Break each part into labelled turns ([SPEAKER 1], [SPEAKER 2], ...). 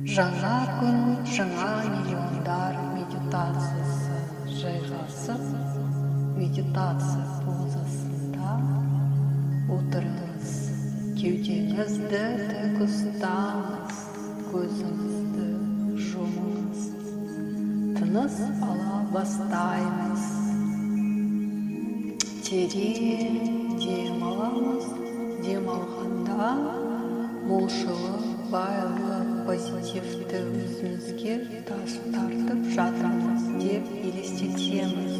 [SPEAKER 1] Жаңа күн, жаңа миллиондар медитациясы. Жайғасып, медитация позасында отырыңыз. Кеудеңізді тік ұстаңыз, көзіңізді жұмыңыз. Тыныс ала бастаймыз. Терең дем аламыз. Дем алғанда молшылық, байлық, позитивті өзімізге тартып жатырмыз деп елестетеміз.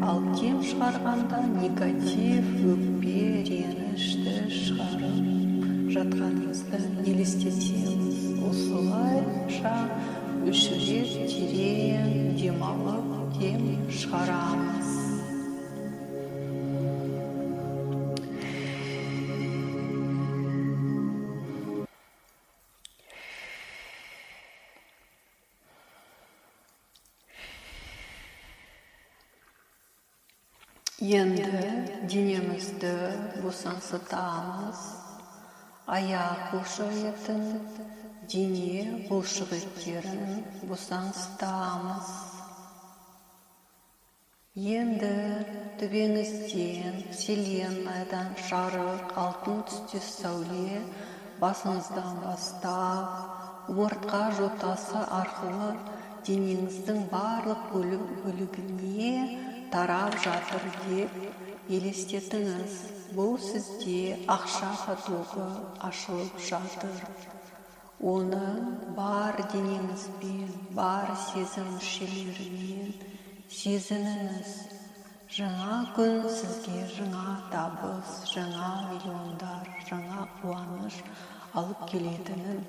[SPEAKER 1] Ал дем шығарғанда негатив, өкпе, ренішті шығарып жатқанымызды елестетеміз. Осылайша 3 рет терең дем алып, дем шығарамыз. Енді денемізді босаңсытамыз. Аяқ бұлшық етін, дене бұлшық еттерін босаңсытамыз. Енді төбеңізден, вселеннаядан жарық алтын түстес сәуле басыңыздан бастап, омыртқа жотасы арқылы денеңіздің барлық бөлігіне тарап жатыр деп елестетіңіз. Бұл сізде ақша потогы ашылып жатыр. Оны бар денеңізбен, бар сезім мүшелерімен сезініңіз. Жаңа күн сізге жаңа табыс, жаңа миллиондар, жаңа қуаныш алып келетінін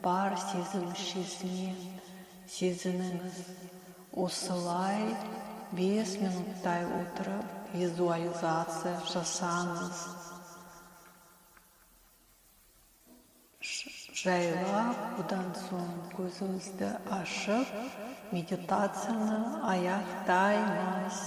[SPEAKER 1] бар сезім мүшесімен сезініңіз. Осылай 5 минуттай отырып визуализация жасаңыз. Жайлап бұдан соң көзіңізді ашып, медитацияны аяқтаймыз.